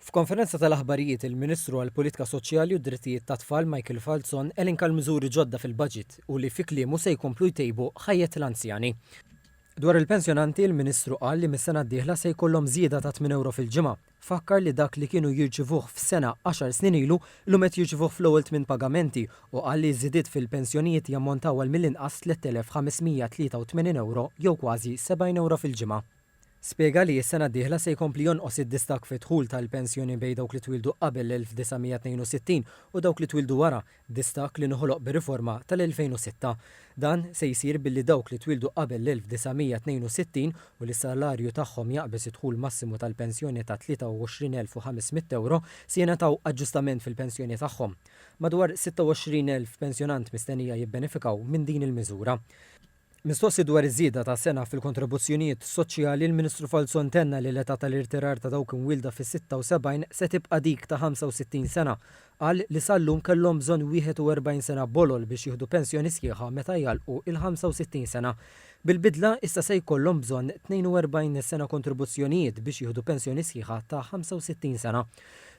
F'konferenza tal-aħbarijiet, il-Ministru għall-Politika Soċjali u d-Drittijiet tat-Tfal Michael Falzon elenka l-miżuri ġodda fil-budget u li fi kliemu se jkomplu jtejbu ħajjet l-anzjani. Dwar il-pensjonanti, il-Ministru qal li mis-sena d-dieħla se jkollhom żieda ta' tmien ewro fil-ġimgħa. Fakkar li dak li kienu jirċivuh f'sena għaxar snin ilu, illum qed jirċivuh fl-ewwel tmien pagamenti u qal li ż-żidiet fil-pensjonijiet jammontaw għal mill-inqas 3,583 ewro jew kważi 70 ewro fil-ġimgħa. Spjega li s-sena d-dieħla se jkompli jonqos id-distakk fid-dħul tal-pensjoni bejn dawk li twieldu qabel l-1962 u dawk li twieldu wara, distakk li nħoloq bir-riforma tal-2006. Dan se jsir billi dawk li twieldu qabel l-1962 u li s-salarju tagħhom jaqbeż id-dħul massimu tal-pensjoni ta' 23,500 ewro se jingħataw aġġustament fil-pensjoni tagħhom. Madwar 26,000 pensjonant mistennija jibbenefikaw minn din il-miżura. Mistoqsi dwar iż-żieda ta' sena fil-kontribuzzjonijiet soċjali, il-Ministru Falzon tenna li l-età tal-irtirar ta' dawk imwielda fis-76 se tibqa' dik ta' 65 sena. Qal li sal-lum kellhom bżonn 41 sena bolol biex jieħdu pensjoni sħiħa meta jagħlqu il-65 sena. Bil-bidla issa se jkollhom bżonn 42 sena kontribuzzjonijiet biex jieħdu pensjoni sħiħa ta' 65 sena.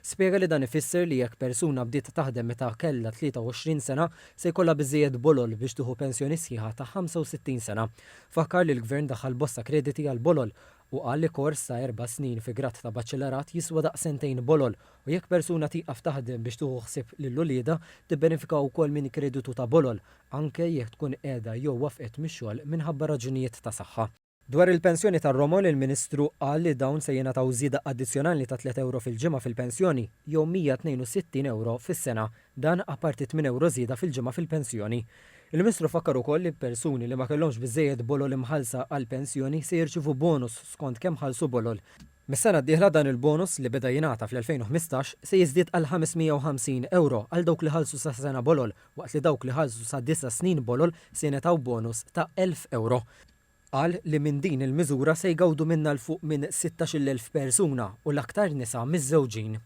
Spjega li dan ifisser li jekk persuna bdiet taħdem meta kellha 23 sena, se jkollha biżżejjed bolol biex tieħu pensjoni sħiħa ta' 65 sena. Fakkar li l-Gvern daħħal bosta krediti għall-bolol u qal li kors ta' erba' snin fi grad ta' baċellerat jiswa daqs sentejn bolol u jekk persuna tieqaf taħdem biex tieħu ħsieb lil uliedha tibbenefika wkoll minn kreditu ta' bolol anke jekk tkun qiegħda jew wafqet mix-xogħol minħabba raġunijiet ta' saħħa. Dwar il-pensjoni tar-romol, il-Ministru qal li dawn se jingħataw żieda addizzjonali ta' tliet ewro fil-ġimgħa fil-pensjoni, jew 162 ewro fis-sena. Dan apparti tmien ewro żieda fil-ġimgħa fil-pensjoni. Il-Ministru fakkar ukoll li persuni li ma kellhomx biżżejjed bolol imħallsa għall-pensjoni se jirċievu bonus skont kemm ħallsu bolol. Mis-sena d-dieħla dan il-bonus, li beda jingħata fl-2015, se jiżdied għal 550 ewro għal dawk li ħallsu sa sena bolol, waqt li dawk li ħallsu sa disa' snin bolol se jingħataw bonus ta' 1,000 ewro. Qal li minn din il-miżura se jgawdu minnha 'l fuq minn 16,000 persuna u l-aktar nisa miżżewġin.